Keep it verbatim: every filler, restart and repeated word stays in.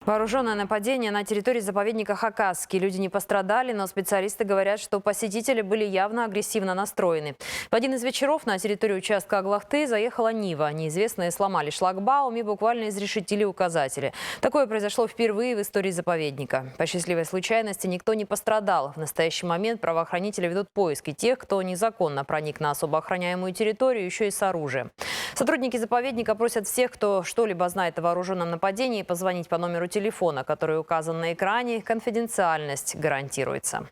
Вооружённое нападение на территории заповедника Хакасский. Люди не пострадали, но специалисты говорят, что посетители были явно агрессивно настроены. В один из вечеров на территорию участка Аглахты заехала Нива. Неизвестные сломали шлагбаум и буквально изрешетили указатели. Такое произошло впервые в истории заповедника. По счастливой случайности никто не пострадал. В настоящий момент правоохранители ведут поиски тех, кто незаконно проник на особо охраняемую территорию, ещё и с оружием. Сотрудники заповедника просят всех, кто что-либо знает о вооружённом нападении, позвонить по номеру телефона, который указан на экране. Конфиденциальность гарантируется.